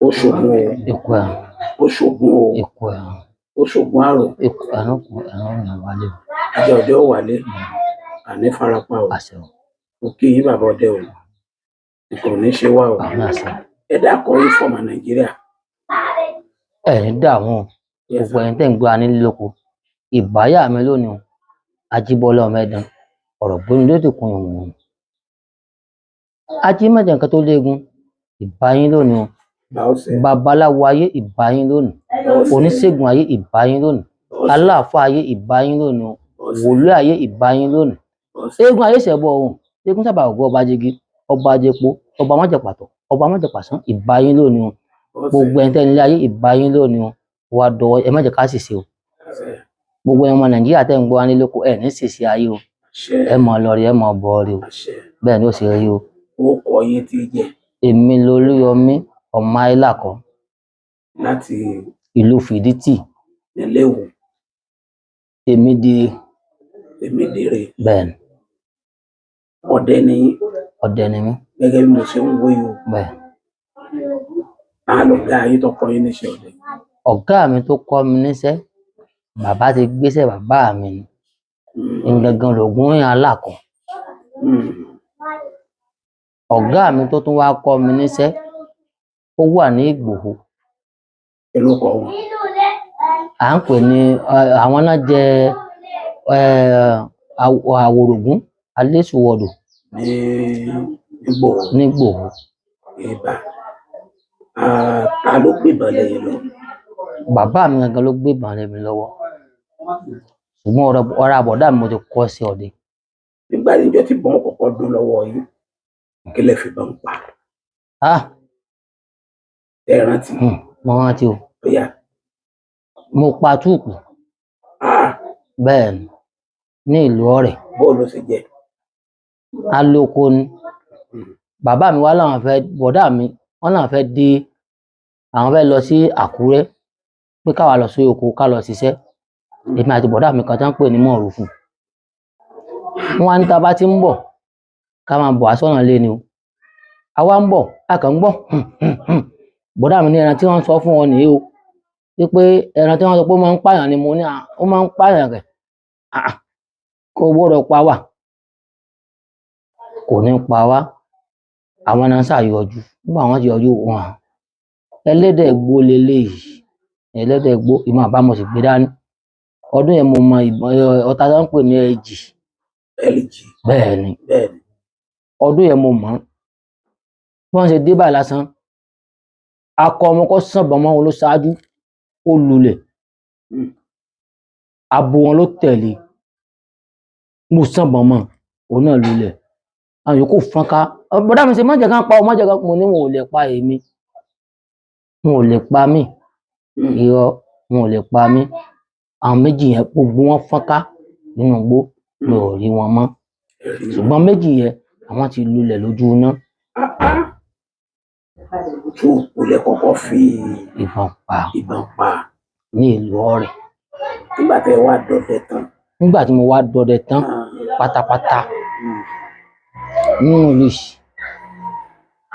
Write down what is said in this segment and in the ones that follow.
Ó ṣògùn o. Ikú ẹ̀rùn. Ó ṣògùn o. Ikú ẹ̀rùn. Ó ṣògùn àrò. Ikú ẹ̀rùn kù ẹ̀rùn rìn wálé o. Ajá ọdẹ ó wálé, àní farapa o. Àṣẹ o. Mo kí yín, bàbá ọdẹ o, nǹkan ò ní ṣe wá o. Àmín, àṣẹ. Ẹ dákọ yín fọmọ Nàìjíríà. Ẹ ní dààmú o. Yes, Gbogbo ẹni tẹ́ ń gbé wa nílé lóko, ìbáyà mi lónìí o, Ajíbọ́lá Ọmọẹdàn ọ̀rọ̀ gbóni ló ti kun ìwọ̀n ají mẹ́jọ nǹkan tó léegun, ìbáyín lónìí o. Bá ó ṣe. Babaláwo ayé, ìbáyín lónìí. Bá ó ṣe. Oníṣègùn ayé, ìbáyín lónìí. Bá ó ṣe. Aláàfáà ayé, ìbáyín lónìí o. Bá ó ṣe. Wòlíì ayé, ìbáyín lónìí. Bá ó ṣe. Eégún ayé ṣẹbọ ọ̀hún, eégún sábà ògo ọba jigi, ọba jẹpo, ọba májẹpàtọ, ọba májẹpàsán, ìbáyín lónìí o. Bá ó ṣe. Gbogbo ẹni tẹ́ nílé ayé, ìbáyín lónìí o. Wà dọwọ́ ẹ, má jẹ́ ká ṣìṣe o. Àṣẹ. Gbogbo ẹni ọmọ Nàìjíríà tẹ́ ń gbọ́ wa nílé lóko, ẹ ní ṣìṣe ayé o. Àṣẹ. Ẹ mọ̀ lọ rí, ẹ mọ̀ bọ̀ rí o. Àṣẹ. Bẹ́ẹ̀ ni ó ṣe rí o. Ó kọ yín tí jẹ. Èmi lolúyọmí ọmọ ayélàkọ. Láti ìlú Fìdítì. Nílé wò. Èmi di. Èmi dèrè. Bẹ́ẹ̀ ni. Ọdẹ ni yín. Ọdẹ ni mí. Gẹ́gẹ́ bí mo ṣe ń wo yìí o. Bẹ́ẹ̀. Ta lọ̀gá yín tó kọ́ yín níṣẹ́ ọdẹ? Ọ̀gá mi tó kọ́ mi níṣẹ́, bàbá ti gbéṣẹ́ bàbá mi ni ngangan lògùn yẹn alákọ̀. Ọ̀gá mi tó tún wá kọ́ mi níṣẹ́, ó wà ní Ìgbòho. Kí ló kọ wọn? À ń pè ní àwọn náà jẹ àwòrògún alẹ́sùwọ̀dù. Ní Ìgbòho? Ní Ìgbòho. Ìbà. Ta ló gbébọn lé yín lọ? Bàbá mi gangan ló gbé ìbọn lé mi lọ́wọ́, ṣùgbọ́n ọ̀rọ̀ àbọ̀dá mi mo ti kọ́ sí ọdẹ. Nígbà níjọ́ tí ìbọn kọ́kọ́ dún lọ́wọ́ yín, kí lẹ fi ìbọn pa? Ah! Ẹ rántí? Mo rántí o. Bóyá. Mo pa túùkù. Ah! Bẹ́ẹ̀ ni, ní ìlú Ọ̀rẹ̀. Bóò ló ṣe jẹ́? Alóko ni bàbá mi wá láwọn fẹ́, bọ̀dá mi wọ́n láwọn fẹ́ dé, àwọn fẹ́ lọ sí Àkúrẹ́ pé káwa lọ sí oko ká lọ ṣiṣẹ́, èmi àti bọ̀dá mi kan tó ń pè ní Mọ̀rúfù. Wọ́n wá ní tá a bá ti ń bọ̀, ká máa bọ̀ wá sọ́nà lé ni o. Àwa ń bọ̀, a kàn ń gbọ́ hùn hùn hùn. Bọ̀dá mi ní ẹran tí wọ́n sọ fún wọn nìyí o, wípé ẹran tí wọ́n sọ pé ó máa ń pààyàn ni. Mo ní ó máa ń pààyàn rẹ̀ kò gbọ́dọ̀ pa wá, kò ní pa wá. Àwọn náà ṣàyọjú. Nígbà wọn ti yọjú wọn, ẹlẹ́dẹ̀ gbó leléyìí, ẹlẹ́dẹ̀ gbó. Ìmọ̀ àbámọ̀ sì gbé dání. Ọdún yẹn mo mọ ìbọn ọta tó ń pè ní ẹjì. LG. Bẹ́ẹ̀ ni. Bẹ́ẹ̀ ni. Ọdún yẹn mo mọ̀ bí wọ́n ṣe dé báyìí lásán, akọ ọmọ kọ́ sànbọ̀n mọ́ wọn ló ṣáájú, ó lulẹ̀. Abo wọn ló tẹ̀lé, mo sànbọ̀n mọ́ òun náà lulẹ̀, àwọn yòókù fọ́nká. Bọ́dá mi ṣe má jẹ́ ká pa ọ, má jẹ́ ká. Mo ní wọn ò lè pa èmi, wọn ò lè pa mí. Irọ́, wọn ò lè pa mí. Àwọn méjì yẹn, gbogbo wọn fọ́nká nínú igbó, mi ò rí wọn mọ́. Ṣùgbọ́n méjì yẹn, àwọn ti lulẹ̀ lójú iná. Túùkù lẹ kọ́kọ́ fi ìbọn pa. Ìbọn pa. Ní ìlú Ọ̀rẹ̀. Nígbà tẹ́ wá dọdẹ tán. Nígbà tí mo wá dọdẹ tán pátápátá nínú ìlú yìí.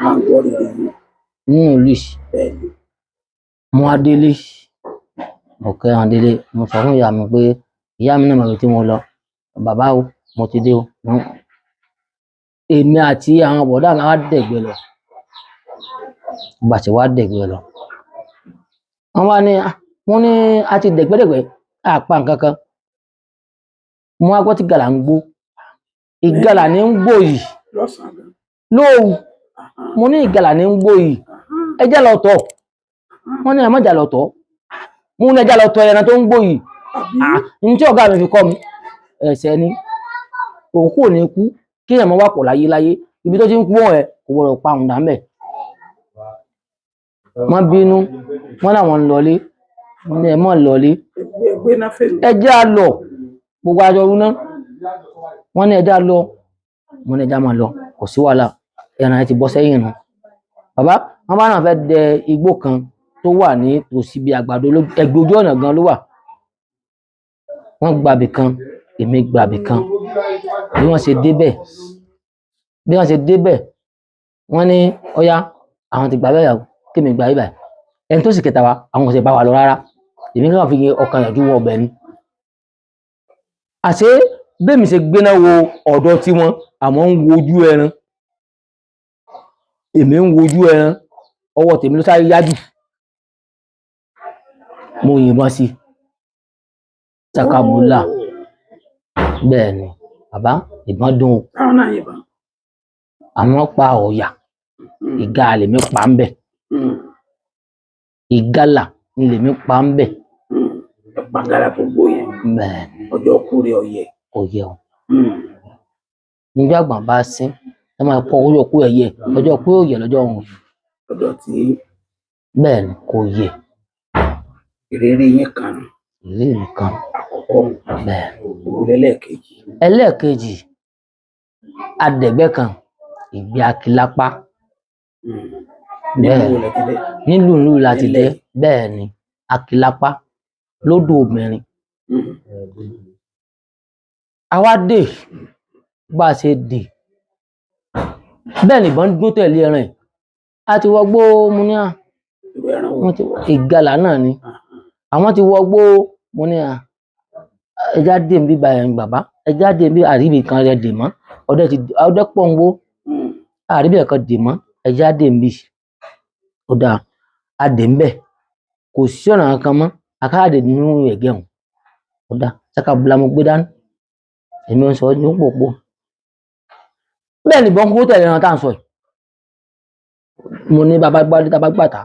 À ń gbọ́ rírì yìí. Nínú ìlú yìí. Bẹ́ẹ̀ ni. Mo wá délé, mo kẹ́ran délé, mo sọ fún ìyá mi pé ìyá mi náà mọ̀ ibi tí mo lọ. Bàbá o, mo ti dé o. Èmi àti àwọn bọ̀dá mi wá dẹ̀gbẹ́ lọ. Ìgbà tí wá dẹ̀gbẹ́ lọ, wọ́n wá ní, wọ́n ní a ti dẹ̀gbẹ́dẹ̀gbẹ́, a pa nǹkan kan. Mo wá gbọ́ tí gàlà ń gbó. Ìgalà ní ń gbó yìí. Lọ́sàn-án gan. Lóòrù. Mo ní ìgalà ní ń gbó yìí. Ẹ jẹ́ lọ tọ̀. Wọ́n ní ẹ má jà lọ tọ̀. Mo ní ẹ jẹ́ lọ tọ̀ ẹran tó ń gbó yìí. Ní tí ọ̀gá mi fi kọ́ mi, ẹ̀ṣẹ̀ ni. Òkú ò ní kú, kí èèyàn máa wà pọ̀ láyé láyé. Ibi tó ti ń kú wọ̀n ẹ, kò gbọdọ̀ pa òun dà ńbẹ̀. Wọ́n bínú, wọ́n làwọn ń lọlé. Wọ́n ní ẹ má lọlé. Ẹ jẹ́ á lọ. Gbogbo aṣọ rúná. Wọ́n ní ẹ jẹ́ á lọ. Mo ní ẹ jẹ́ á máa lọ. Kò sí wàhálà. Ẹran yẹn ti bọ́ sẹ́yìn nù. Bàbá, wọ́n bá náà fẹ́ dẹ igbó kan tó wà ní tòsí bí àgbàdo ẹgbẹ́ ojú ọ̀nà gan ló wà. Wọ́n gbàbì kan, èmi gbàbì kan. Bí wọ́n ṣe débẹ̀, bí wọ́n ṣe débẹ̀, wọ́n ní ọ̀yá àwọn ti gbà bẹ́ẹ̀ yàwó. kémi gba ibà. Ẹni tó sì kẹta wa, àwọn kò sì bá wa lọ rárá. Èmi kàn fi ọkàn yànjú wọn ọbẹ̀ ni. Àṣé bẹ́ẹ̀mi ṣe gbéná wo ọ̀dọ̀ tiwọn, àmọ́ ń wojú ẹran, èmi ń wojú ẹran, ọwọ́ tèmi ló sáré yájú, mo yìnbọn sí i sakabula. Bẹ́ẹ̀ ni bàbá, ìbọn dùn o. Táwọn náà yìnbọn. Àwọn pa ọ̀yà, ìgalà lèmi pa ń bẹ̀. Ìgalà ni lèmi pa ń bẹ̀. Ẹ pàgàrà tó gbó yẹn. Bẹ́ẹ̀ ni. Ọjọ́ kú rẹ ọyẹ. Kò yẹ o. Níjọ́ àgbà bá sín, ẹ máa kọ ọjọ́ kú ẹ̀yẹ, ọjọ́ kú òyẹ lọ́jọ́ òun. Ọjọ́ tí Bẹ́ẹ̀ ni, kò yẹ. Ìrírí yín kan nù. Ìrírí nìkan. Àkọ́kọ́. Bẹ́ẹ̀. Òwúrẹ́ lẹ́ẹ̀kejì. Ẹlẹ́ẹ̀kejì, adẹ̀gbẹ́ kan, ìgbé akilápá. Nínú Bẹ́ẹ̀. wo lẹ ti dé? Nílùú ìlú láti dé. Nílẹ̀. Bẹ́ẹ̀ ni, akilápá lódò obìnrin. Àwa dé bá a ṣe dè bẹ́ẹ̀ nìbọn ń dún tẹ̀lé ẹran ẹ̀, a ti wọgbó mu ní à. Irú ẹran wo? Wọ́n ti ìgalà náà ni àwọn ti wọgbó mu ní à. Ẹja dè ń bí báyìí bàbá, ẹja dè ń bí àríbì kan rẹ dè mọ́, ọdẹ ti ọdẹ pọ̀ ń wó. Àríbì kan dè mọ́, ẹja dè ń bí ó dáa, a dè ń bẹ̀, kò sí ọ̀nà kankan mọ́, akáàdé nínú ẹ̀gẹ́ ọ̀hún ó dáa. Sakabula mo gbé dání, èmi ò ń sọ ní pòpò. Bẹ́ẹ̀ ni ìbọn kó tẹ̀lé ẹran tá à ń sọ yìí. Mo ní bàbá gbádé tá a bá gbàtà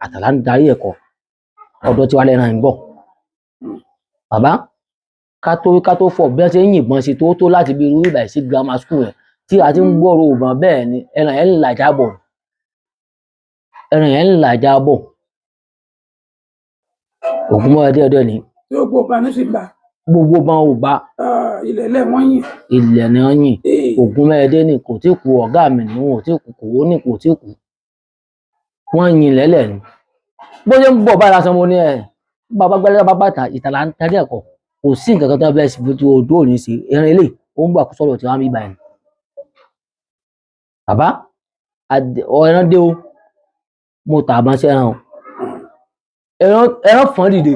àtàlà ń darí ẹ̀kọ́ ọ̀dọ̀ tiwa lẹ́ran ń bọ̀. Bàbá, ká tó fọ̀, bí wọ́n ṣe ń yìnbọn sí tó tó láti bí irú ìbàyí sí grammar school yẹn tí a ti ń gbọ́rọ̀ òbọ̀n. Bẹ́ẹ̀ ni ẹran yẹn ń làjà bọ̀, ẹran yẹn ń làjà bọ̀, ògùn mọ́ ẹdẹ ọdẹ ni. Tí ó gbó bá ní sí gbà. Gbogbo bọn ò bá. Ilẹ̀ ilẹ̀ wọ́n yìn. Ilẹ̀ ni wọ́n yìn. Ee. Ògùn mẹ́ẹ̀ẹ́dẹ́ ni kò tí kú, ọ̀gá mi ni wọn ò tí kú, kò ó ní kò tí kú, wọ́n yin lẹ́lẹ̀ ni. Bó ṣe ń bọ̀ báyìí lásán, mo ní ẹ̀ bàbá gbẹ́lẹ́ bàbá bàtà ìtàlá ń tarí ẹ̀kọ́, kò sí nǹkan kan tó bẹ́ẹ̀ sì fi ojú òní sí ẹran ilé, ó ń gbà kó sọ̀rọ̀ tí wọ́n á bí báyìí. Bàbá, ẹran dé o, mo tà àbọ̀n sí ẹran o, ẹran fọ́n dìde,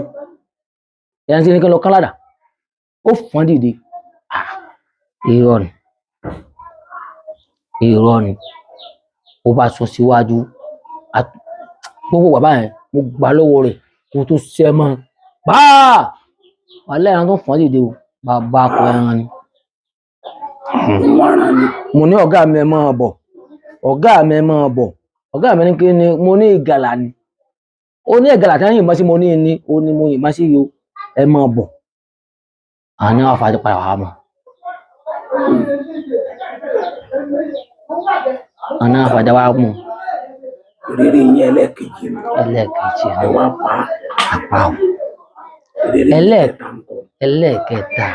ẹran tí ní kí n lọ kán ládàá, ó fọ́n dìde. Ah, irọ́ ni, irọ́ ni. Ó bá sún síwájú, gbogbo bàbá yẹn, mo gbà lọ́wọ́ rẹ̀ kó tó ṣẹ́ mọ́ báà, wàhálà, ẹran tó fọ́n dìde o, bàbá akọ ẹran ni. Wọ́n rán ni. Mo ní ọ̀gá mi, ẹ máa bọ̀, ọ̀gá mi, ẹ máa bọ̀. Ọ̀gá mi ní kí ni? Mo ní ìgalà ni. Ó ní ìgalà tí wọ́n yìnbọn sí. Mo ní ní ó ní mo yìnbọn sí yo, ẹ máa bọ̀. Àwọn ní wàá fàájì padà wàá mọ̀, àwọn ní wàá fàájì wàá mú. Ìrírí yín ẹlẹ́ẹ̀kejì nù. Ẹlẹ́ẹ̀kejì. Ẹ wá pa á. Àpá o. Ìrírí yín kẹta ńkọ́? Ẹlẹ́ẹ̀kẹta,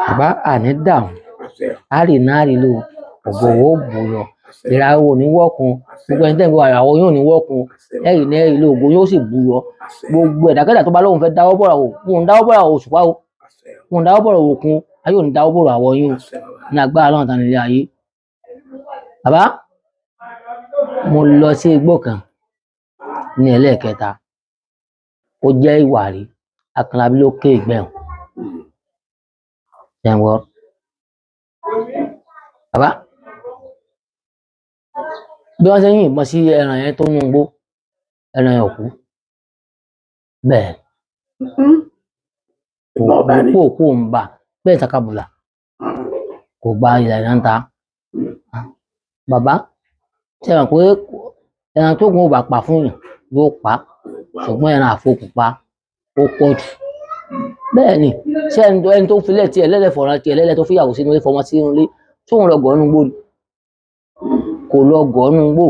bàbá, àní dààmú. Àṣẹ. Àárì náà rí lò, ògbòwò bùyọ. Àṣẹ. Ìràwọ̀ ò ní wọ́kun. Àṣẹ. Gbogbo ẹni tẹ́ ń gbọ́, ìràwọ̀ yóò ní wọ́kun. Àṣẹ. Ẹ̀rì náà rí lò, ògo yóò sì bùyọ. Àṣẹ. Gbogbo ẹ̀dákẹ́dà tó bá lóun fẹ́ dáwọ́ bọ̀rọ̀ wò, wọn ò ní dáwọ́ bọ̀rọ̀ òṣùpá o. Àṣẹ. Wọn ò ní dáwọ́ bọ̀rọ̀ òkun ayé, ò ní dáwọ́ bọ̀rọ̀ àwọ̀ yín o. Àṣẹ bàbá. Ní agbára Ọlọ́run tán nílé ayé. Bàbá, mo lọ sí igbó kan ní ẹlẹ́ẹ̀kẹta, ó jẹ́ ìwàrí Akànlábí ló ké ìgbẹ́hùn. Ṣẹ̀wọ̀ bàbá, bí wọ́n ṣe ń yìnbọn sí ẹran yẹn tó nú igbó, ẹran yẹn ò kú bẹ́ẹ̀. Ìbọn ọba ni. Kú òkú ń bà bẹ́ẹ̀, takabùlà kò gba ilẹ̀ náà ta. Bàbá, ṣe mọ̀ pé ẹran tó gun ò bá pa fún yàn yóò pa, ṣùgbọ́n ẹran àfokùn pa ó pọ̀ jù. Bẹ́ẹ̀ ni, ṣé ẹni tó filẹ̀ tiẹ̀ lẹ́lẹ̀ fọ̀ràn tiẹ̀ lẹ́lẹ̀, tó fìyàwó sínú ilé, fọmọ sínú ilé, tóun lọ gọ̀ọ́nù gbó ni? Kò lọ gọ̀ọ́nù gbó.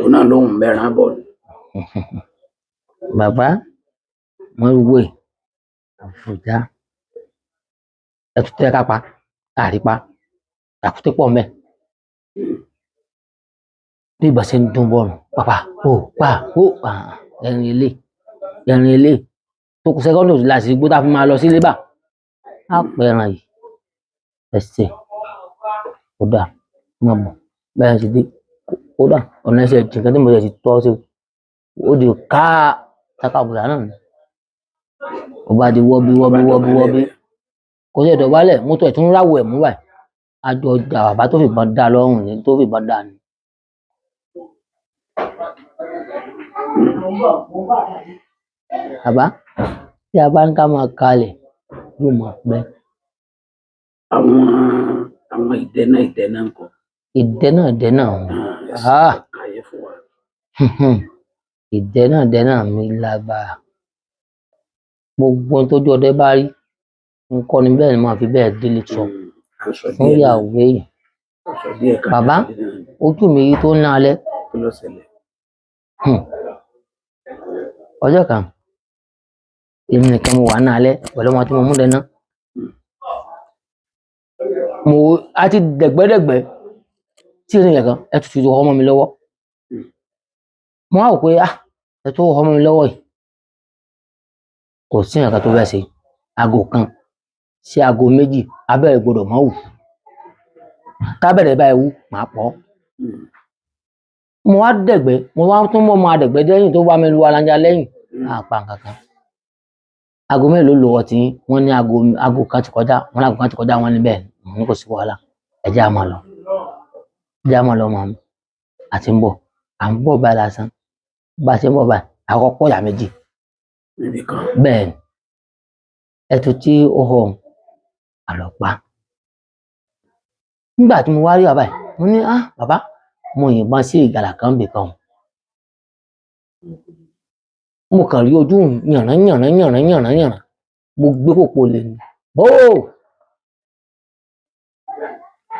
Òun náà lóhùn mẹ́ran bọ̀ ni. Bàbá, wọn wé àfùjá ẹtù tẹ ká pa àrípa àkúté pọ̀ mẹ́. Bí ìgbà ṣe ń dún bọ́ọ̀lù, pàpà ó pa ó pa, ẹrin ilé, ẹrin ilé tó kù sẹ́kọ́ndì láti igbó tá a fi máa lọ sí lébà á pẹ́ ẹran yìí ẹsẹ̀ kó dà má bọ̀ bẹ́ẹ̀ ṣe dé. Kódà ọ̀nà ẹsẹ̀ jìnkàn tí mo ṣe ti tọ́ sí, ó di káà takàbùrà náà ni. Ó bá di wọ́bí wọ́bí wọ́bí wọ́bí, kò sí ìdọ̀bálẹ̀, mọ́tò ẹ̀ tún ráwọ̀ ẹ̀ mú báyìí. Àjọ ọjà bàbá tó fìbọn dá lọ́rùn ni, tó fìbọn dá ni. Bàbá, tí a bá ní ká máa kalẹ̀, yóò máa pẹ́. Àwọn àwọn ìdẹ́nà ìdẹ́nà ńkọ́? Ìdẹ́nà ìdẹ́nà ọ̀hún. Ah, ẹ kàyé fún wa. Ìdẹ́nà ìdẹ́nà mi lágbára. Gbogbo ohun tójú ọdẹ bá rí, nǹkan ni bẹ́ẹ̀ ni màá fi bẹ́ẹ̀ délé sọ À ń sọ fún díẹ̀ náà, ìyàwó èèyàn. à ń sọ díẹ̀ ká Bàbá, ojú mi rí tó ń ná alẹ́. Kí ló ṣẹlẹ̀? Ọjọ́ kan, èmi nìkan mo wà ní alẹ́ pẹ̀lú ọmọ tí mo mú dẹ́ná. Mo a ti dẹ̀gbẹ́dẹ̀gbẹ́ tí ìrìn yẹn kan ẹ tutù ju ọmọ mi lọ́wọ́. Mo wá wò pé ah, ẹ tó ọmọ mi lọ́wọ́ yìí. Kò sí nǹkan tó fẹ́ ṣe. Aago kan sí aago méjì abẹ́rẹ́ gbọdọ̀ máa wù. Tábẹ̀rẹ̀ báyìí wú, màá pọ̀. Mo wá dẹ̀gbẹ́, mo wá tún mọ́ ọmọ adẹ̀gbẹ́ lẹ́yìn tó bá mi lu alanja lẹ́yìn. Àpá nǹkan kan. Aago mélòó lò ọtí yín? Wọ́n ní aago aago kan ti kọjá, wọ́n ní aago kan ti kọjá, wọ́n ní bẹ́ẹ̀ ni. Mo ní kò sí wàhálà. Ẹ jẹ́ á máa lọ. Ẹ jẹ́ á máa lọ màmí. A ti ń bọ̀. À ń bọ̀ báyìí lásán. Bá a ṣe ń bọ̀ báyìí, àkọ́kọ́ pọ̀ ìyá méjì. Níbi kan. Bẹ́ẹ̀ ni. Ẹtu tí ó họ àlọ́ pa. Nígbà tí mo wá rí bàbá yìí, mo ní ah bàbá, mo yìnbọn sí ìgalà kan níbì kan o. Mo kàn rí ojú yànrán yànrán yànrán yànrán yànrán. Mo gbé kòkó lé ni. Bóò!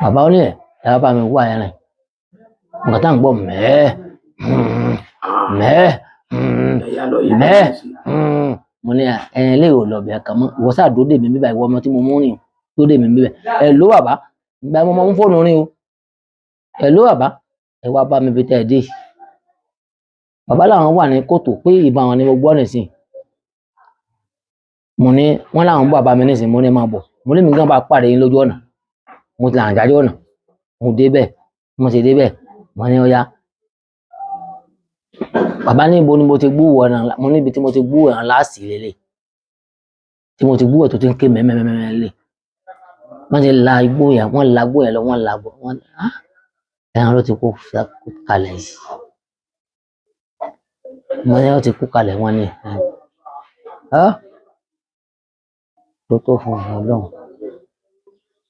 Bàbá ó ní ẹ̀, ẹ wá bá mi wá ẹran. Nǹkan tá à ń gbọ́ mẹ́ẹ̀, mẹ́ẹ̀, Ẹ̀yà lọ yìí. mẹ́ẹ̀, Mo ní ẹ̀yin lè ò lọ bẹ̀ kàn mọ́. Ìwọ sáà dúró dè mí bíbá, ìwọ ọmọ tí mo mú rìn, dúró dè mí bíbá. Ẹ ló bàbá, ìgbà mo máa ń fóònù rìn o. Ẹ ló bàbá, ẹ wá bá mi bí tẹ́ ẹ dé. Bàbá làwọn wà ní kòtò pé ìbọn àwọn ni mo gbọ́ nísìn. Mo ní wọ́n láwọn ń bọ̀ bá mi nísìn, mo ní máa bọ̀. Mo ní mi gan bá pàdé yín lójú ọ̀nà. Mo ti làǹjà dé ọ̀nà. Mo dé bẹ́ẹ̀, mo sì dé bẹ́ẹ̀. Mo ní ó yá. Bàbá ní ibo ni mo ti gbúròó ẹran, mo ní ibi tí mo ti gbúròó ẹran láàsì lélẹ̀. Tí mo ti gbúròó tó ti ń ké mẹ́mẹ́mẹ́mẹ́ lé. Wọ́n ti la igbó yẹn, wọ́n la igbó yẹn lọ, wọ́n la igbó, wọ́n ah ẹran ló ti kú kalẹ̀ yìí. Mo ní ó ti kú kalẹ̀ wọ́n ní ẹ̀. Ah tó tó fún Ọlọ́run.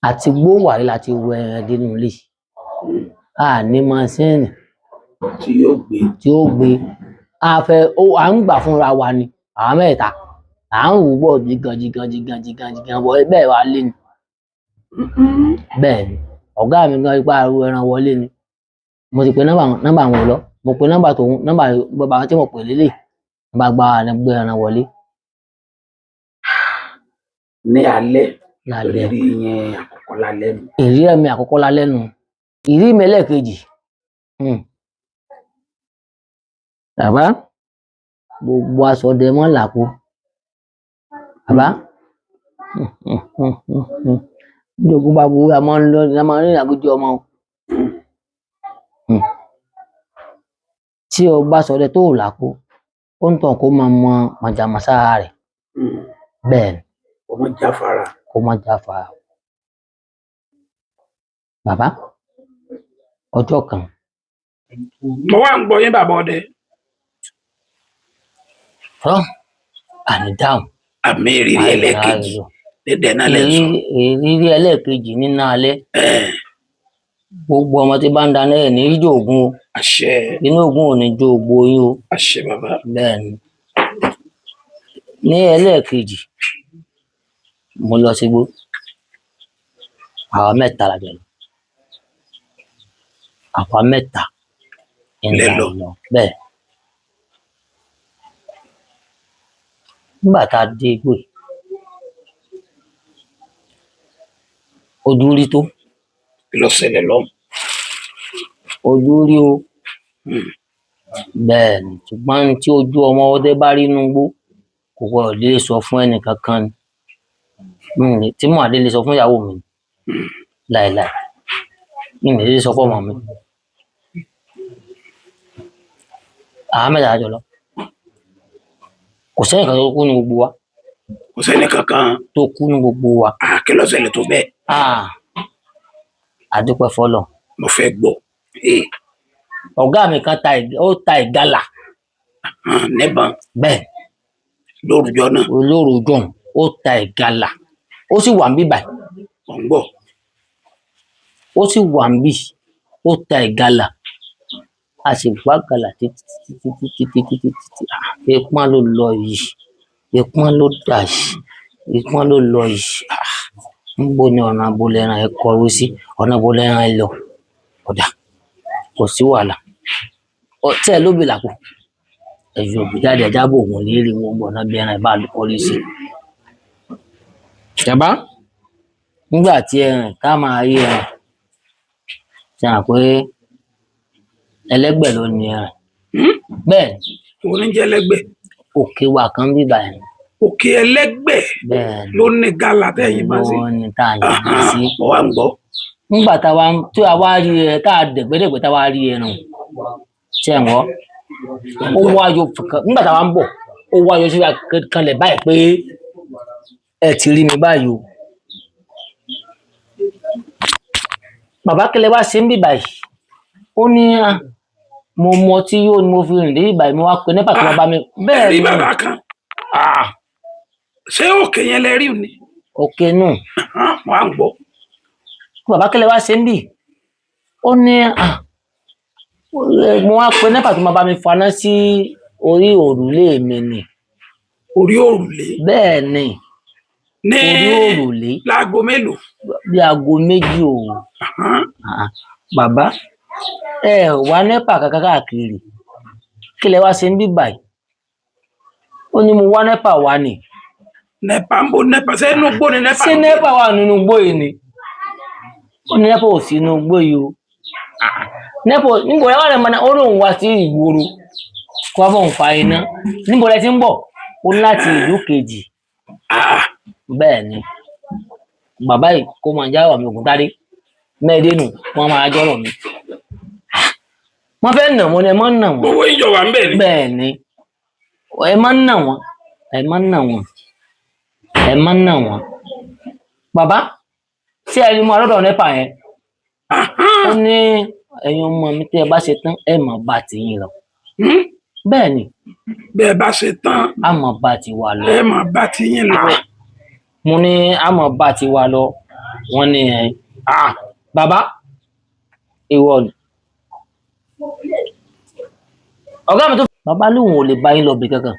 Àti gbó wàrí la ti wọ ẹran dénú ilé. A ní maṣíìnì Tí yóò gbé. tí ó gbé. A fẹ́ ó à ń gbà fúnra wa ni, àwa mẹ́ta. À ń wù bọ̀ jigan jigan jigan jigan jigan wọ bẹ́ẹ̀ wá lé ni. Bẹ́ẹ̀ ni, ọ̀gá mi gan ipá ru ẹran wọlé ni. Mo ti pe nọ́mbà wọn, nọ́mbà wọn ò lọ. Mo pe nọ́mbà tòun, nọ́mbà bàbá tí mo pè lélẹ̀. Bá gba gbé ẹran wọlé. Ní alẹ́, Lálẹ́. ìrírí yẹn àkọ́kọ́ lálẹ́ nù. Ìrírí mi àkọ́kọ́ lálẹ́ nu. Ìrírí mi ẹlẹ́ẹ̀kejì. Bàbá, gbogbo aṣọ dẹ mọ́ làkó. Bàbá, bí ogun bá burú, a máa ń lọ, a máa ń rìnrìn àgójì ọmọ o. Tí o bá sọdẹ tó ò làkó, ó ń tàn kó máa mọ màjàmásá rẹ̀. Bẹ́ẹ̀ ni. Ọmọ jáfara. Kó má jáfara. Bàbá, ọjọ́ kan. Mo wá ń gbọ́ yín bàbá ọdẹ. Tọ́, àní dáhùn. Àmì ìrírí ẹlẹ́ẹ̀kejì dédé náà lẹ́ sọ. Ìrírí ẹlẹ́ẹ̀kejì nínú alẹ́. Gbogbo ọmọ tí bá ń dáná ẹ̀ ní ijó ògún o. Àṣẹ. Inú ògún ò ní jó ògbó yín o. Àṣẹ bàbá. Bẹ́ẹ̀ ni. Ní ẹlẹ́ẹ̀kejì, mo lọ sígbó. Àwa mẹ́ta la jọ lọ. Àwa mẹ́ta ń Lẹ la lọ. lọ. Bẹ́ẹ̀. Nígbà tá a dé igbó yìí, ojú rí tó. Kí ló ṣẹlẹ̀ lọ́hùn? Ojú rí o. Bẹ́ẹ̀ ni, ṣùgbọ́n tí ojú ọmọ ọdẹ bá rí inú igbó, kò gbọdọ̀ lè sọ fún ẹnì kankan ni. Tí màá dé lè sọ fún ìyàwó mi láìláì. Mi ò lè sọ fún ọmọ mi. Àwọn mẹ́ta jọ lọ, kò sẹ́yìn kan tó kú ní gbogbo wa. Kò sẹ́ni kankan tó kú ní gbogbo wa. Kí ló ṣẹlẹ̀ tó bẹ́ẹ̀? Ah, àdúpẹ́ fọlọ́. Mo fẹ́ gbọ́. Ọ̀gá mi kan ó ta ìgalà. Níbọn? Bẹ́ẹ̀. Lórúkọ náà? Olóòrò john, ó ta ìgalà, ó sì wà ń bí báyìí. Mò ń gbọ́. Ó sì wà ń bí, ó ta ìgalà, a sì wá galà títí títí títí títí títí. Ah, ìpọ́n ló lọ yìí, ìpọ́n ló dà yìí, ìpọ́n ló lọ yìí. Ah, níbo ni ọ̀nà abo lẹ́ran ẹ kọrú sí, ọ̀nà abo lẹ́ran ẹ lọ? Ọ̀dà, kò sí wàhálà. Ọtí ẹ lóbi làpò, ẹ̀yọ̀ òbí jáde, ẹja bò wọ́n léèrè wọn gbọ̀nà bí ẹran ẹ bá kọrí sí. Jàmbá, nígbà tí ẹran ká máa rí ẹran, ṣe hàn pé ẹlẹ́gbẹ̀ ló ní ẹran. Bẹ́ẹ̀. Òun ní jẹ́ ẹlẹ́gbẹ̀? Òkè wa kan bí báyìí. Òkè ẹlẹ́gbẹ̀? Bẹ́ẹ̀. Ló ní gálà tẹ́yìn bá sí? Ló ní tá a yìn sí. Mo wá ń gbọ́. Nígbà tá a wá tí a wá rí ẹ, tá a dẹ̀gbẹ́dẹ̀gbẹ́, tá a wá rí ẹran, ṣe ń wọ́, ó wá yọ fìkan. Nígbà tá a wá ń bọ̀, ó wá yọ sí wa kanlẹ̀ báyìí pé ẹ ti rí mi báyìí o. Bàbá, kẹlẹ wá ṣe ń bì báyìí? Ó ní, "Ah, mo mọ tí yóò ní mo fi rìn dé ìbàyìí, mo wá pe nípa tó máa bá mi." Bẹ́ẹ̀ rí ni. Bàbá kan, ṣé òkè yẹn lẹ rí ni? Òkè nù. Mo wá ń gbọ́. Bàbá, kẹlẹ wá ṣe ń bì? Ó ní, "Ah, mo wá pe nípa tó máa bá mi faná sí orí òrùlé mi ni." Orí òrùlé? Bẹ́ẹ̀ ni. Ní orí òrùlé. Láago mélòó? Bí aago 2 òru. Ah, bàbá, ẹ wá nẹ́pà kankan káàkiri, kí lẹ wá ṣe ń bí báyìí? Ó ní, mo wá nẹ́pà wá ni. Nẹ́pà ń bo? Nẹ́pà ṣé inú gbó ni nẹ́pà? Ṣé nẹ́pà wà nínú igbó yìí ni? Ó ní nẹ́pà ò sí inú igbó yìí o. Ah, nẹ́pà níbo ẹ wà ní mọ́nà? Ó lóun wá sí ìgboro kó wá bóun fa iná. Níbo lẹ ti ń bọ̀? Ó ní láti ìlú kejì. Bẹ́ẹ̀ ni. Bàbá yìí kó máa jáwọ́ mi ògùn tádé mẹ́ẹ̀ẹ́dẹ́nu, wọ́n máa jọ́rọ̀ mi, wọ́n fẹ́ nà wọ́n ni, ẹ má nà wọ́n. Gbogbo ìjọ wà ń bẹ̀ ni? Bẹ́ẹ̀ ni, ẹ má nà wọ́n, ẹ má nà wọ́n, ẹ má nà wọ́n. Bàbá, ṣé ẹ rí mu alọ́dọ̀ nípa yẹn? Ó ní, ẹ̀yin ọmọ mi, tí ẹ bá ṣe tán, ẹ má bá tiyín lọ. Bẹ́ẹ̀ ni. Bẹ́ẹ̀ bá ṣe tán, a má bá tiwa lọ. Ẹ máa bá ti yín lọ. Mo ní a má bá tiwa lọ. Wọ́n ní ẹ, ah, bàbá, ìwọ ni ọ̀gá mi tó. Bàbá lóun ò lè bá yín lọ bì kankan.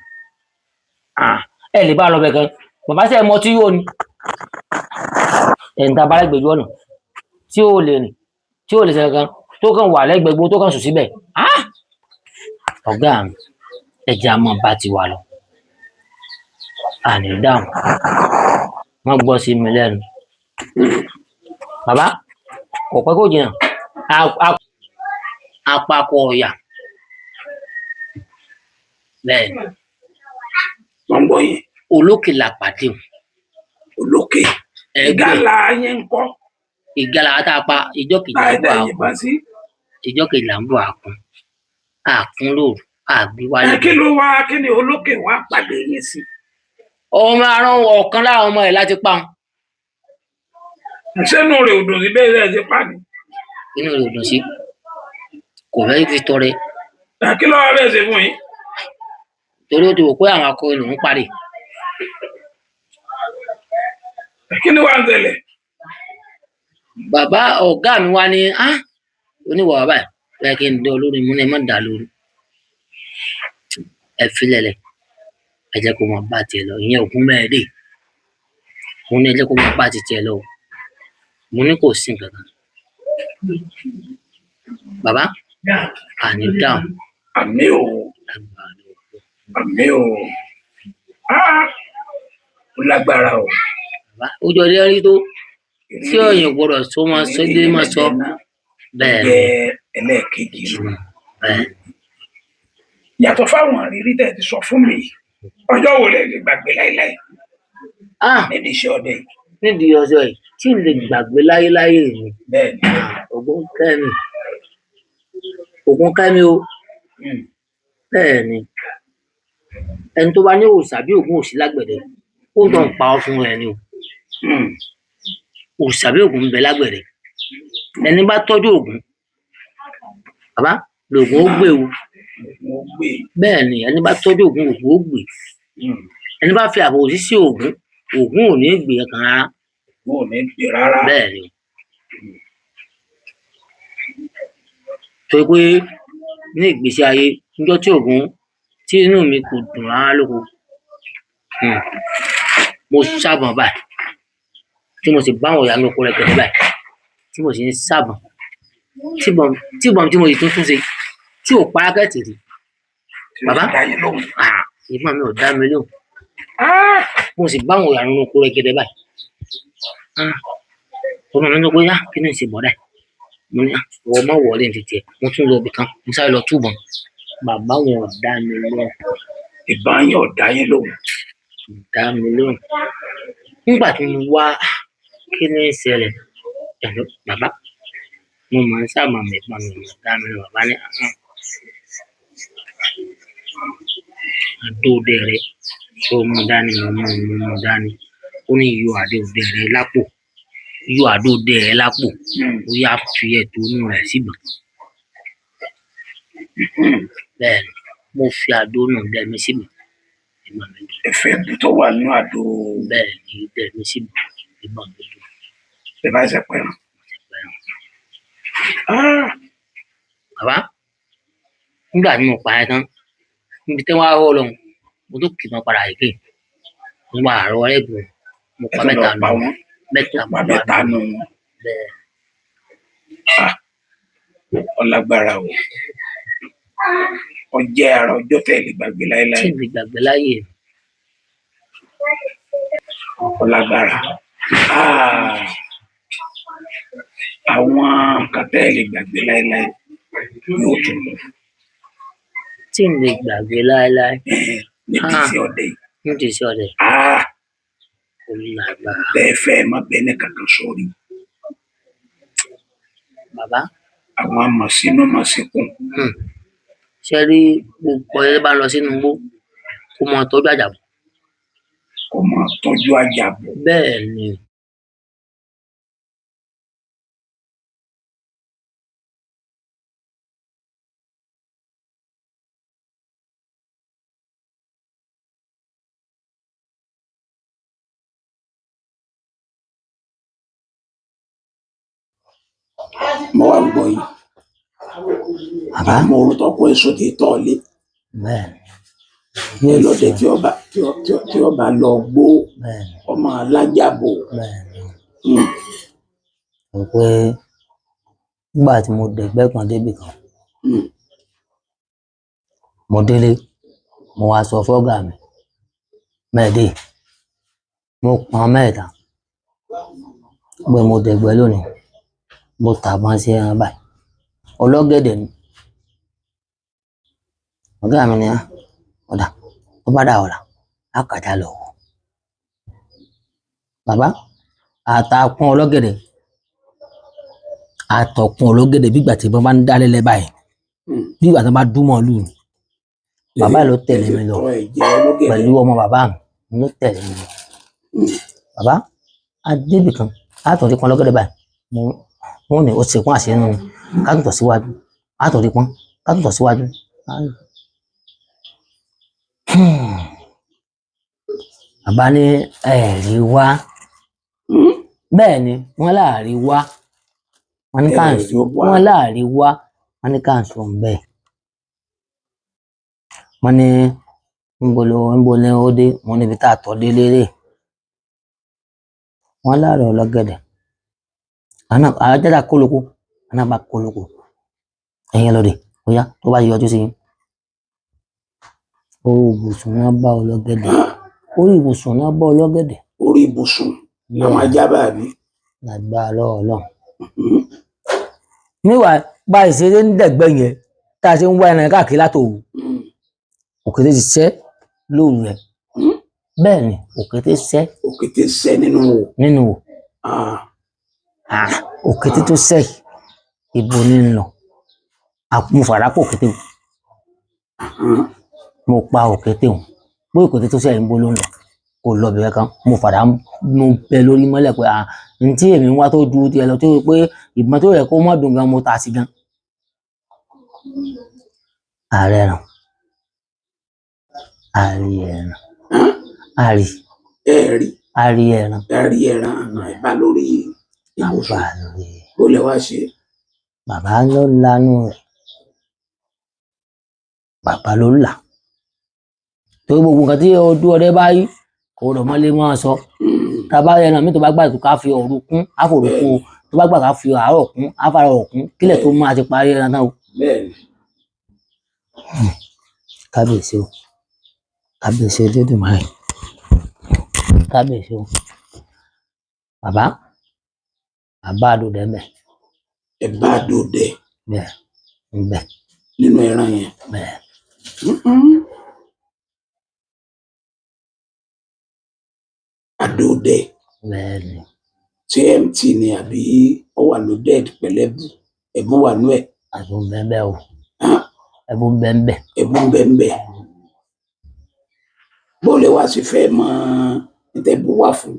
Ah, ẹ lè bá lọ bì kan. Bàbá, sẹ mọ tí yóò ní ẹ̀ǹta bá lẹ́gbẹ̀ẹ́ ojú ọ̀nà tí ò lè rìn, tí ò lè ṣe kankan, tó kàn wà lẹ́gbẹ̀ẹ́ gbó, tó kàn sùn síbẹ̀? Ah, ọ̀gá mi, ẹ̀jẹ̀ a máa bá tiwa lọ, àní dáhùn. Wọ́n gbọ́ sí mi lẹ́nu. Bàbá, kò pẹ́ kò jìnnà, apakọ̀ ọ̀yà, bẹ́ẹ̀ ni. Wọ́n ń gbọ́ yín. Olókè la pàdé o. Olókè? Ẹgbẹ́. Ìgalà yín ń kọ́? Ìgalà tá a pa ìjọ kejì là Táyé ń bọ̀ tẹ̀ àkún. yìnbọn sí. Ìjọ kejì là ń bọ̀ àkún, àkún lóru, àgbé wálé. Ẹ kí ló wá, kí ni olókè wá pàdé yín sí? Ọmọ arán ọ̀kan lára ọmọ ẹ̀ láti pa wọn. Sẹ́nu rẹ̀ ò dùn sí bẹ́ẹ̀ rẹ̀ ṣe pa ni? Inú rẹ̀ ò dùn sí, kò fẹ́ fi tọrẹ. Ẹ kí ló wá bẹ́ẹ̀ ṣe fún yín? Torí ó ti wò pé àwọn akọrin lòún parí. Ẹ kí ni wàá ń ṣẹlẹ̀? Bàbá, ọ̀gá mi wá ní á oníwà, bàbá ẹ̀ bẹ́ẹ̀ kí n dán olórí mú ní, ẹ má dà lóru, ẹ filẹ̀ lẹ̀, ẹ jẹ́ kó máa bá tiẹ̀ lọ. Ìyẹn ògún mẹ́ẹ̀ẹ́dẹ̀ mo ní, ẹ jẹ́ kó máa bá ti tiẹ̀ lọ o. Mo ní kò sí nǹkan kan. Bàbá, àní dáhùn. Àmì o, àmì o. Ah, ó lágbára o. Bàbá, ojú ọdẹ rí tó tí òyìn gbọ́dọ̀ tó máa sọ dé máa sọ bẹ́ẹ̀ ni. Jẹ́ ẹlẹ́ẹ̀kejì lọ. Bẹ́ẹ̀. Yàtọ̀ fáwọn àrírí tẹ́ ẹ ti sọ fún mi yìí, ọjọ́ wo lẹ lè gbàgbé láíláí Ah, nídìí iṣẹ́ ọdẹ yìí? Nídìí ọjọ́ yìí tí n lè gbàgbé láyéláyé mi? Bẹ́ẹ̀ ni. Ògún kẹ́mi, Ògún kẹ́mi o. Bẹ́ẹ̀ ni, ẹni tó bá ní òòṣà bí Ògún ò sí lágbẹ̀dẹ, ó ń tàn pa ọ́ fún ẹni o. Òòṣà bí Ògún ń bẹ lágbẹ̀dẹ. Ẹni bá tọ́jú Ògún, bàbá, lògún ó gbé o. Ògún ó gbé. Bẹ́ẹ̀ ni, ẹni bá tọ́jú Ògún, Ògún ó gbé. Ẹni bá fi àbòsí sí Ògún, Ògún ò ní gbé kan rárá. Ògún ò ní gbé rárá. Bẹ́ẹ̀ ni. Torí pé ní ìgbésí ayé, níjọ́ tí Ògún tí inú mi kò dùn rárá lóko, mo sábọn báyìí, tí mo sì bá àwọn ìyá mi lóko rẹpẹtẹ báyìí, tí mo sì ń sábọn, tíbọn tí mo sì tún tún ṣe, tí ò pa rákẹ́tì rí. Bàbá, Dá yín lóhùn. Ìbọn mi ò dá mi lóhùn. Mo sì bá àwọn ìyá mi lóko rẹpẹtẹ báyìí. Ọmọ mi ló pé, kí ni ìṣe bọ̀dá? Mo ní, wọ́n má wọlé ní títì ẹ̀. Mo tún lọ ibì kan, mo sáré lọ túbọ̀n. Bàbá wọn ò dá mi lóhùn. Ìbọn yín ò dá yín lóhùn. Dá mi lóhùn. Nígbà tí mo wá, kí ni ìṣẹ̀lẹ̀? Ẹ̀lọ́, bàbá, mo máa ń sábà mọ̀ ìbọn mi ò dá mi lóhùn. Bàbá ní, Adó òde rẹ̀, ṣé o mú dání? Mo mú, mo mú dání. Ó ní yọ àdó òde rẹ̀ lápò. Yọ àdó òde rẹ̀ lápò. Ó yá fi ẹ̀tọ́ inú rẹ̀ síbọn. Bẹ́ẹ̀ ni, mo fi àdó náà dẹ mi síbọn. Ìbọn mi dùn. Ẹ̀fẹ̀ tó wà nínú àdó. Bẹ́ẹ̀ ni, dẹ mi síbọn. Ìbọn mi dùn. Ẹ bá ṣe pẹ̀rù. Bàbá, nígbà tí mo pa ẹ tán, níbi tí wọ́n á rọ́ lọ, mo tún kì í mọ́ padà yìí. Mo wá àárọ̀ ẹ̀bùn. Mo pa mẹ́ta nù. Mẹ́ta pa mẹ́ta nù wọn. Bẹ́ẹ̀. Ọlágbára o. Ọjẹ́ ara ọjọ́ tẹ́ lè gbàgbé láéláé. Tí mi gbàgbé láyé. Ọlágbára. Àwọn nǹkan tẹ́ lè gbàgbé láéláé yóò tún lọ. Tí mi gbàgbé láéláé. Níbi tí ọdẹ yìí. Níbi tí ọdẹ. Ó lágbára. Bẹ́ẹ̀ fẹ́ má bẹ́ẹ̀ ní kankan sórí. Bàbá. Àwọn amọ̀sínú mọ̀síkùn. Ṣé rí gbogbo ẹ bá lọ sínú igbó, kó máa tọ́jú àjàbọ̀. Kó máa tọ́jú àjàbọ̀. Bẹ́ẹ̀ ni. Mo wá ń gbọ́ yín. Bàbá. Mo rò tó kó èso tí tọ́ lé. Bẹ́ẹ̀ ni. Lọ́dẹ tí ọba lọ gbó ọmọ alájàbò. Bẹ́ẹ̀ ni. Mo pé nígbà tí mo dẹ̀gbẹ́ kan débì kan, mo délé, mo wá sọ fọ́gà mi, mẹ́ẹ̀dé, mo pọn mẹ́ẹ̀ta pé mo dẹ̀gbẹ́ lónìí, mo tàbọn sí ẹran báyìí. Ọlọ́gẹ̀dẹ̀ ni. Ọ̀gá mi ni, ọ̀dà, tó bá dà ọ̀la, á kàjá lọ. Bàbá, àtàkùn ọlọ́gẹ̀dẹ̀, àtọ̀kùn ọlọ́gẹ̀dẹ̀ bí ìgbà tí wọ́n bá ń dálé lẹ́ báyìí, bí ìgbà tí wọ́n bá dún mọ́ lù ní. Bàbá ló tẹ̀lé mi lọ pẹ̀lú ọmọ bàbá mi ló tẹ̀lé mi lọ. Bàbá, a débì kan, a tún rí pọn ọlọ́gẹ̀dẹ̀ báyìí, wọ́n ní o ti pọ́n àṣírí nínú, ká tún tọ̀ síwájú, a tún rí pọ́n, ká tún tọ̀ síwájú. Bàbá ní ẹ̀rí wá. Bẹ́ẹ̀ ni, wọ́n láàrí wá. Wọ́n ní ká ń sọ, wọ́n láàrí wá. Wọ́n ní ká ń sọ bẹ́ẹ̀. Wọ́n ní níbo ló níbo ní ó dé, wọ́n níbi tá a tọ́ dé lérè. Wọ́n láàrọ̀ ọlọ́gẹ̀dẹ̀. Àná àjàdà kólókó, àná bá kólókó. Ẹ̀yin lóde, ó yá tó bá yọjú sí yín. Orí ibùsùn náà bá ọlọ́gẹ̀dẹ̀. Orí ibùsùn náà bá ọlọ́gẹ̀dẹ̀. Orí ibùsùn làwọn ajá bá mi. Lágbára lọ́wọ́ Ọlọ́run. Níwà bá ìṣeré ń dẹ̀gbẹ́ yẹn tá a ṣe ń wá ẹran káàkiri látòru. Òkété ti ṣẹ́ lóru rẹ̀. Bẹ́ẹ̀ ni òkété ṣẹ́. Òkété ṣẹ́ nínú wò. Nínú wò. Òkété tó ṣẹ́ ibo ní ń lọ. Mo fàrà pò òkété o. Mo pa òkété òun pé òkété tó sẹ́yìn bó ló ń lọ, kò lọ bẹ̀rẹ̀ kan. Mo fàdà mo bẹ lórí mọ́lẹ̀ pé à n tí èmi ń wá tó ju tiẹ̀ lọ, tó yẹ pé ìbọn tó yẹ kó má dùn gan mo ta sí gan. Ààrẹ ràn, àrí ẹran, àrí Ẹ rí àrí ẹran. Ẹ rí ẹran ẹ bá lórí ibùsùn. Bàbá lórí. Bó lẹ wá ṣe? Bàbá ló lanú rẹ̀, bàbá ló là, torí gbogbo nǹkan tí ojú ọdẹ bá rí kò rọ̀ mọ́lé máa sọ. Tá a bá rí ẹran mi tó bá gbà tó ká fi òru kún, á fòru kún o, tó bá gbà ká fi àárọ̀ kún, á fàárọ̀ kún, kílẹ̀ tó máa ti parí ẹran náà o. Bẹ́ẹ̀ni. Kábíyèsí o, kábíyèsí Olódùmarè, kábíyèsí o. Bàbá, bàbá àdó dẹ́mẹ̀. Ẹ bá dòde Bẹ́ẹ̀ ń bẹ̀. Nínú ẹran yẹn? Bẹ́ẹ̀. Àdòdẹ? Bẹ́ẹ̀ ni. Ṣé mt ni àbí ó wà loaded pẹ̀lú ẹ̀bù? Ẹ̀bù wà nú ẹ̀? Ẹ̀bùn bẹ́ẹ̀ bẹ́ẹ̀ o, ẹ̀bùn bẹ́ẹ̀ bẹ́ẹ̀. Ẹ̀bù ń bẹ ń bẹ. Bó lè wá sí fẹ́ mọ nítẹ̀bù wà fún?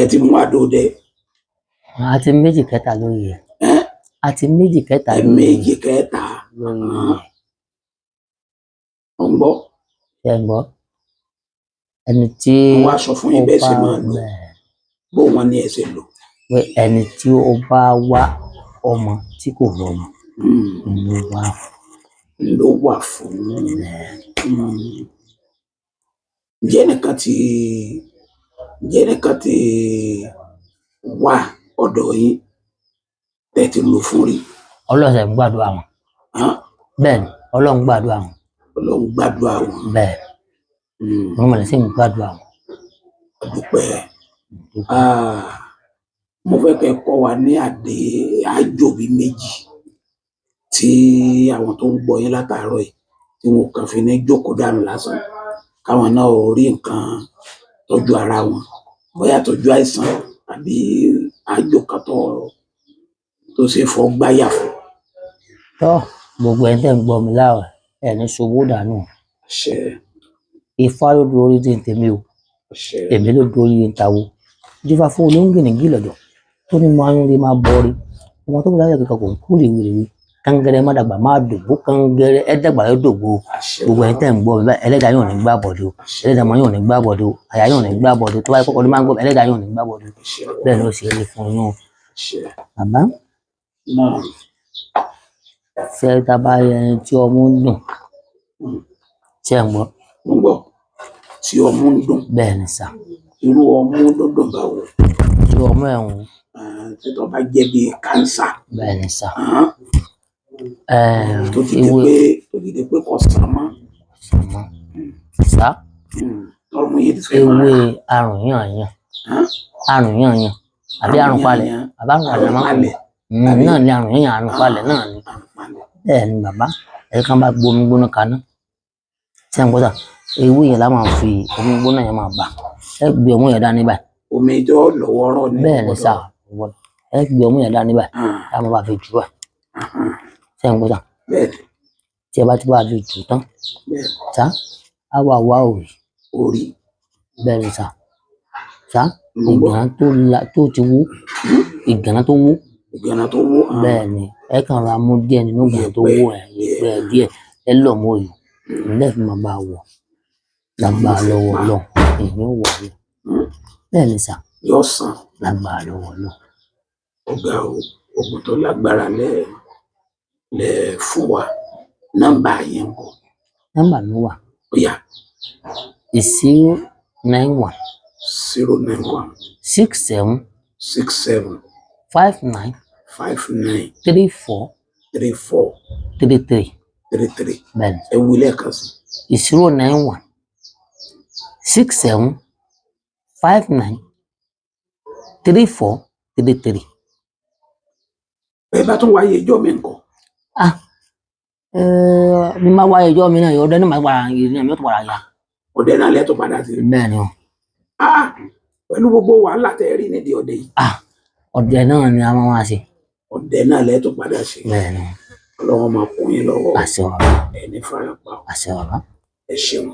Ẹ ti mú àdòdẹ. Àti méjì kẹta lórí ẹ̀, àti méjì kẹta Ẹ lórí méjì kẹta. Lórí ẹ̀. Ọ̀ ń gbọ́. Ṣé ń gbọ́? Ẹni tí Wọ́n wá sọ fún yín ó bẹ́ẹ̀ bá ṣe máa lò? Bẹ́ẹ̀. Bó wọn ní ẹ ṣe lò? Pé ẹni tí ó bá wá ọmọ tí kò rọmọ ló wá fún. Ló wà fún. Ǹjẹ́ nìkan ti wá ọ̀dọ̀ yín tẹ́ ti lò fún rí? Ọlọ́run ṣe ń gbàdúrà wọn. Hàn? Bẹ́ẹ̀ ni, Ọlọ́run gbàdúrà wọn. Ọlọ́run gbàdúrà wọn. Bẹ́ẹ̀. Wọn mọ̀lẹ́ sí ń gbàdúrà wọn. Dúpẹ́. Ah, mo fẹ́ kẹ́ kọ́ wa ní àdé àjò bíi méjì tí àwọn tó ń gbọ́ yín látàárọ̀ yìí tí wọn kàn fi ní jókòó dànù lásán, káwọn náà ò rí nǹkan tọ́jú ara wọn, bóyá tọ́jú àìsàn àbí àjò kan tó ṣe fọ́ gbáyà fún. Tọ́, gbogbo ẹni tẹ́ ń gbọ́ mi láàrọ̀, ẹ̀ ní ṣubú dànù. Àṣẹ. Ifá ló dúró orí tí ń tèmi o. Àṣẹ. Èmi ló dúró orí ń tawó jífà fún olóńgìní gílọ̀dọ̀ tó ní máa ń rí máa bọ́ rí ọmọ tó ń láyà kíkọ kò ń kú rèwerèwe kángẹrẹ má dàgbà má dògbó kángẹrẹ ẹ dàgbà ẹ dògbó. Àṣẹ. Gbogbo ẹni tẹ́ ń gbọ́ mi báyìí, ẹlẹ́dàá yóò ní gbà bọ̀dọ̀ o, ẹlẹ́dàá mọ́ yóò ní gbà bọ̀dọ̀ o, àyà yóò ní gbà bọ̀dọ̀ o, tó bá yẹ kọ́kọ́ ló máa ń gbọ́ mi, ẹlẹ́dàá yóò ní gbà bọ̀dọ̀ o. Àṣẹ. Bẹ́ẹ̀ ló ṣe é rí fún yín o. Àṣẹ. Bàbá Náà. Ṣé tá a bá rí ẹni tí ọmú ń dùn, ṣé ń gbọ́? Mo ń gbọ́, tí ọmú ń dùn? Bẹ́ẹ̀ ni sà. Irú ọmú dúndùn báwo? Tí ọmú ẹ̀ ń Ah, tí tó bá jẹ́ bíi kánsà? Bẹ́ẹ̀ ni sà. Tó ti di Ewé pé tó ti di pé kò sàn mọ́. Sà. Tọmọ yìí ti fẹ́ máa Ewé àrùn yàn yàn, àrùn yàn yàn àbí àrùn palẹ̀, àbí àrùn palẹ̀ máa ń pè náà ni àrùn yàn, àrùn palẹ̀ náà ni. Àrùn palẹ̀. Bẹ́ẹ̀ ni bàbá, ẹ̀rí kan bá gbomi gbóná kaná, ṣé ń gbọ́ sà? Ewé yẹn la máa fi omi gbóná yẹn máa bà, ẹ gbé ọmú yẹn dání báyìí. Omi tó lọ́wọ́rọ́ ni? Bẹ́ẹ̀ ni sà, ẹ gbé ọmú yẹn dání báyìí, tá a máa bá fi jù wá. Ṣé ń gbọ́ sà? Bẹ́ẹ̀ ni. Tí ẹ bá ti bá fi jù tán, Bẹ́ẹ̀. sá á wà wá òrì. Orí. Bẹ́ẹ̀ ni sà, sá. Mo gbọ́. Ìgànnà tó la tó ti wú, ìgànnà tó wú. Ìgànnà tó wú. Bẹ́ẹ̀ ni, ẹ kàn ra mú díẹ̀ nínú ìgànnà tó wú ẹ̀, yẹ̀pẹ̀ díẹ̀ ẹ lọ̀ mọ́ òyò ǹlẹ́ fi máa bá a wọ̀ lágbára lọ́wọ́ Ọlọ́run, èyí ò wọ̀ ọ́. Bẹ́ẹ̀ ni sà. Yóò sàn. Lágbára lọ́wọ́ Ọlọ́run. Ọ̀gá o, oògùn tó lágbára lẹ lẹ fún wa. Nọ́mbà yẹn ń kọ́? Nọ́mbà mi wà. Ó yá. 091. 091. 67. 67. 59. 59. 34. 34. 33. 33. Bẹ́ẹ̀ ni. Ẹ wí lẹ́ẹ̀kan sí. 091 67 59 34 33. Bẹ́ẹ̀ bá tún wáyé ijọ́ mi ńkọ́? Ah, bí má wáyé ẹjọ́ mi náà, ọdẹ náà máa padà yìí náà, mi ò tún padà yá. Ọdẹ náà lẹ́tọ̀ padà sí? Bẹ́ẹ̀ ni o. Ah, pẹ̀lú gbogbo wàhálà tẹ́ ẹ rí nídìí ọdẹ yìí. Ah, ọdẹ náà ni a máa wá ṣe. Ọdẹ náà lẹ́tọ̀ padà sí? Bẹ́ẹ̀ ni. Ọlọ́run máa kún yín lọ́wọ́. Àṣẹ ọ̀rọ̀. Ẹ ní farapa o. Àṣẹ bàbá. Ẹ ṣeun.